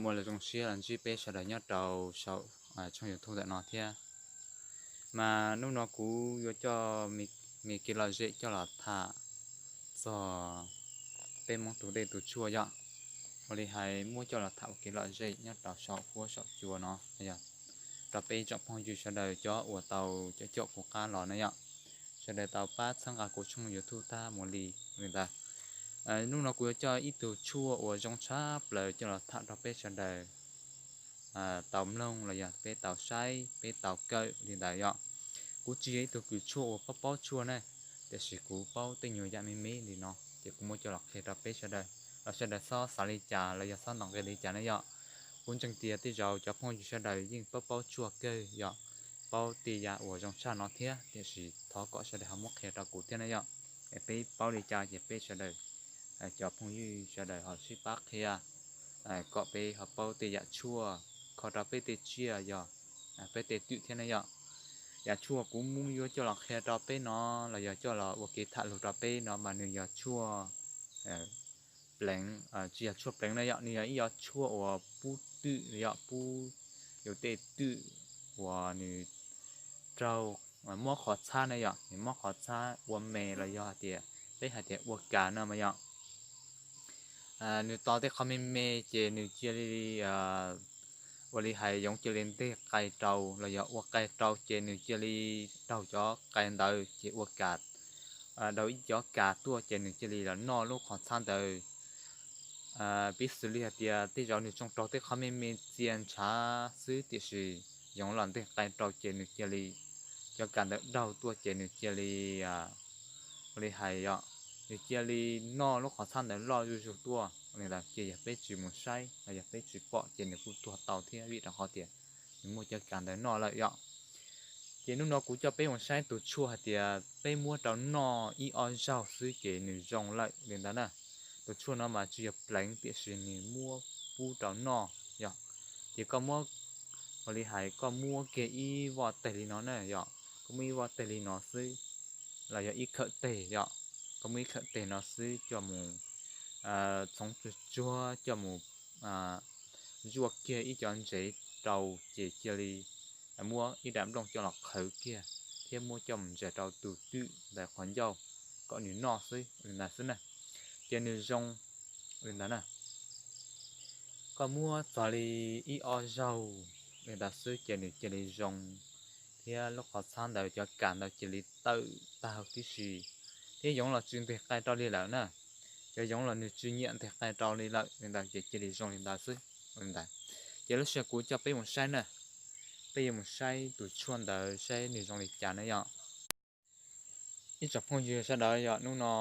Muaj lus zoo siab los ntsib peb sawv daws nyob rau saum tshooj YouTube ntawm no thiab. Mas hnub no kuv yuav coj me kev lom zem coj los tham txog peb Hmoob tus dej tus tshuaj yom. Ua li hais muab coj los tham ua kev lom zem nyob rau saum huab saum cua no yog rau peb ib tsoom phooj ywg sawv daws cov uas tau caum kuv qab los na yom. Sawv daws tau pab txhawb nqa kuv tshooj YouTube tag mus li li ntawd. Hnub no kuv yuav coj ib tug tshuaj uas zoo tshaj plaws coj los tham rau peb sawv daws tau mloog los yog peb tau saib peb tau kawm li ntawd yom. Kuv tsis yog ib tug kws tshuaj uas paub paub tshuaj ne, tiam sis kuv paub tej nyuag yam me me li no ces kuv muab coj los qhia rau peb sawv daws, los sawv daws txhob xav li cas los yog txhob ntaus nqi li cas ne yom. Kuv ntseeg tias tej zaum cov phooj ywg sawv daws yeej paub paub tshuaj kawg yom, paub tej yam uas zoo tshaj no thiab, tiam sis thov kom sawv daws ho muab qhia rau kuv thiab na yom. Es peb paub li cas ces peb sawv daws cov phooj ywg sawv daws ho sib pab qhia kom peb ho paub tej yam tshuaj kho rau peb tej tsiaj yog peb tej twm thiab na yom. Yam tshuaj kuv muab yuav coj los qhia rau peb no los yog coj los ua kev tham lus rau peb no mas nws yog tshuaj pleev, tsis yog tshuaj pleev na yom, nws yog ib yam tshuaj uas pub twm yom, pub yus tej twm uas nws raug mob qhov txhab na yom, nws mob qhov txhab ua me los yog hais tias peb hais tias ua kas no mas yom. Nws tos tej qhov me me ces nws cia li ua li hais yoov cia li nteg qai rau los yog ua qai rau ces nws cia li raug cov qai ntawd ces ua kas, raug ib cov kas tuaj ces nws cia li los noj lub qhov txhab ntawd. Piv xws li hais tias tej zaum nws tsoo raug tej qhov me me txia ntshav xwb tiam sis yoov los nteg qai rau ces nws cia li, cov kas ntawd daug tuaj ces nws cia li, ua li hais yom, nws cia li noj lub qhov txhab ntawd loj zuj zus tuaj li ntawd ces yog peb tsis mus saib los yog peb tsis pom ces nws kuj tuag tau thiab vim rau qhov tias nws muaj cov kas ntawd noj lawm yom. Ces hnub no kuv coj peb mus saib tus tshuaj hais tias peb muab rau noj ib ob zaug xwb ces nws zoo lawm li ntawd na. Tus tshuaj no mas tsis yog pleev tiam sis nws muab pub rau noj yom. Ces koj muab, ua li hais koj muab kiag ib voj teg li no na yom, koj muab ib voj teg li no xwb los yog ib khawm teg yom, koj muab ib khawm teg no xwb coj mus txhoov tsuag tsuag coj mus zuaj kiag ib cov ntsev rau ces cia li muab ib daim nplooj coj los qhawv kiag thiab muab coj mus ntsaws rau tus twm ntawm qhov ncauj kom nws noj xwb li ntawd xwb na. Ces nws zoo li ntawd na. Koj muab txog li ib ob zaug li ntawd xwb ces nws cia li zoo thiab lub qhov txhab ntawd cov kas ntawd cia li tawm tag huv tib si thiab yoov los tsis nteg qai rau li lawm na. Cov yoov los nws tsis nyiam nteg qai rau li lawm li ntawd ces cia li zoo li ntawd xwb li ntawd. Ces lub sij hawm kuv coj peb mus saib na, peb yuav mus saib tus tshuaj ntawd saib nws zoo li cas na yom. Ib tsoom phooj ywg sawv daws yom, hnub no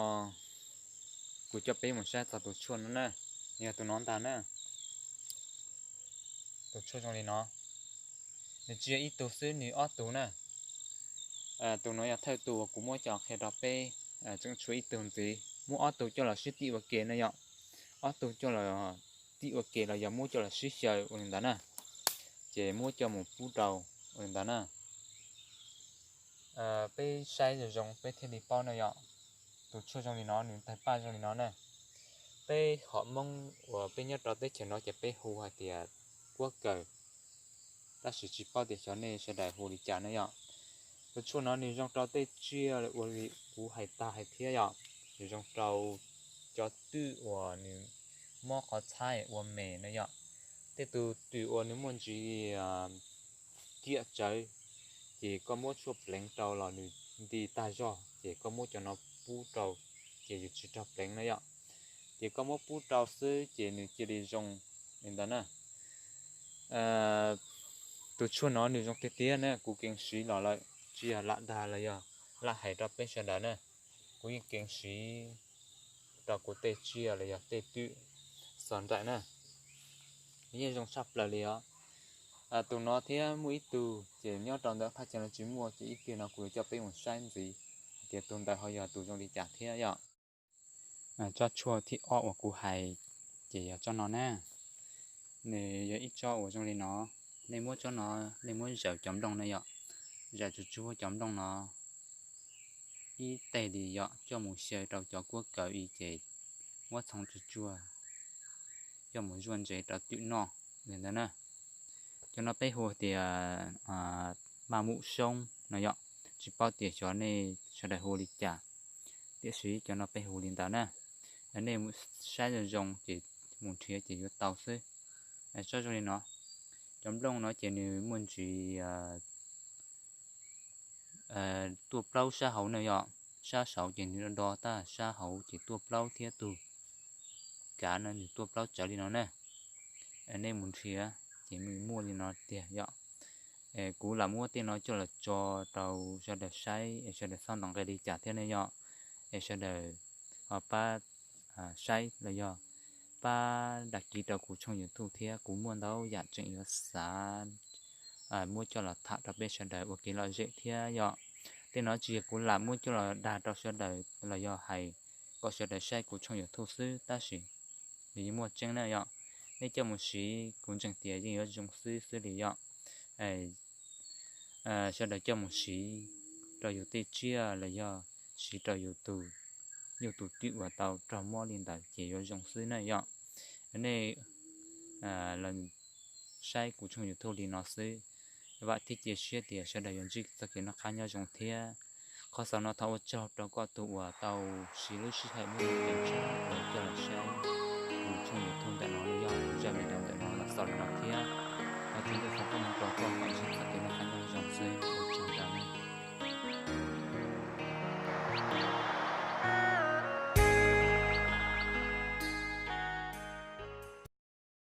kuv coj peb mus saib txog tus tshuaj no na, nws yog tus no ntag na. Tus tshuaj zoo li no, nws tsis yog ib tug xwb, nws ob tug na. Tus no yog thawj tug uas kuv muab coj qhia rau peb, tseem tshuav ib tug ntxiv, muab ob tug coj los sib tim ua ke na yom. Ob tug coj los tim ua ke los yog muab coj los sib xyaw ua li ntawd na, ces muab coj mus pub rau ua li ntawd na. Peb saib zoo zoo peb thiaj li paub na yom. Tus tshuaj zoo li no, nws tawg paj zoo li no na. Peb hom Hmoob uas peb nyob rau teb chaws no ces peb hu hais tias kuab kaws, tab sis tsis paub tias xyov nej sawv daws hu li cas na yom. Tus tshuaj no nws zoo rau tej tsiaj ua li kuv hais tag hais thiab yom, nws zoo rau cov twm uas nws mob qhov txhab ua me na yom. Tej tus twm uas nws muaj ntsis kiam tsawv, ces koj muab tshuaj pleev rau los nws nti tag zog, ces koj muab cov no pub rau, ces yus tsis raug pleev na yom. Ces koj muab pub rau xwb ces nws cia li zoo li ntawd na. Tus tshuaj no nws zoo tiag tiag na, kuv keev siv los lawm, tsis yog lam dag los yog lam hais rau peb sawv daws na. Kuv yeej keev siv rau kuv tej tsiaj los yog tej twm xos nraim na, yeej zoo tshaj plaws li os. Tus no thiab muaj ib tug ces nyob rau ntawm thaj chaw no tsis muaj, ces ib pliag no kuv yuav coj peb mus saib ntxiv hais tias tus ntawd ho yog tus zoo li cas thiab yom. Tsob tshuaj thib ob uas kuv hais ces yog tsob no na. Nws yog ib tsob uas zoo li no, nej muab tsob no, nej muab zaws cov nplooj na yom, zaws tsuag tsuag cov nplooj no ib teg li yom, coj mus xyaw rau cov kuab kaws i ces muab txhoov tsuag tsuag coj mus zuaj ntsev rau twm noj. li ntawd na. Cov no peb hu tias maj mum soob no yom. Tsis paub tias xyov nej sawv daws hu li cas, tiam sis cov no peb hu li ntawd na. Nej saib zoo zoo ces mus nrhiav ces yuav tau xwb. Saib zoo li no, cov nplooj no ces nws muaj ntsis tuaj plaub sab hauv na yom. Sab saud ces nws do do tag, sab hauv ces tuaj plaub thiab, tus kav no nws tuaj plaub tsawv li no na. Nej mus nrhiav ces nws muaj li no tiag yom. Kuv lam muab tej no coj los tso rau sawv daws saib es sawv daws txhob ntov nqe li cas thiab ne yom. Es sawv daws ho pab saib los yog pab dag kis rau kuv tshooj YouTube thiab, kuv muaj ntau yam tseem yuav xav muab coj los tham rau peb sawv daws ua kev lom zem thiab yom. Tej no tsis yog kuv lam muab coj los dag rau sawv daws los yog hais kom sawv daws saib kuv tshooj YouTube xwb, tab sis nws yeej muaj tseeb na yom. Nej coj mus siv kuv ntseeg tias yeej yuav zoo xwb xwb li yom. Sawv daws coj mus siv rau yus tej tsiaj los yog siv rau yus tus, yus tus twm uas tau raug mob li ntawd ces yuav zoo xwb na yom. Nej los saib kuv tshooj YouTube li no xwb, vam thiab cia siab tias sawv daws yuav ntsib txoj kev noj qab nyob zoo thiab. Qhov xaus no thov ua tsaug rau koj tus uas tau siv lub sij hawm muaj nuj nqis tshaj plaws coj los saib kuv tshooj YouTube ntawm no li yom. Kuv zaj video ntawm no los xaus li no thiab, thov txhua tus foom koob hmoov rau koj kom ntsib txoj kev noj qab nyob zoo xwb, ua tsaug ntau.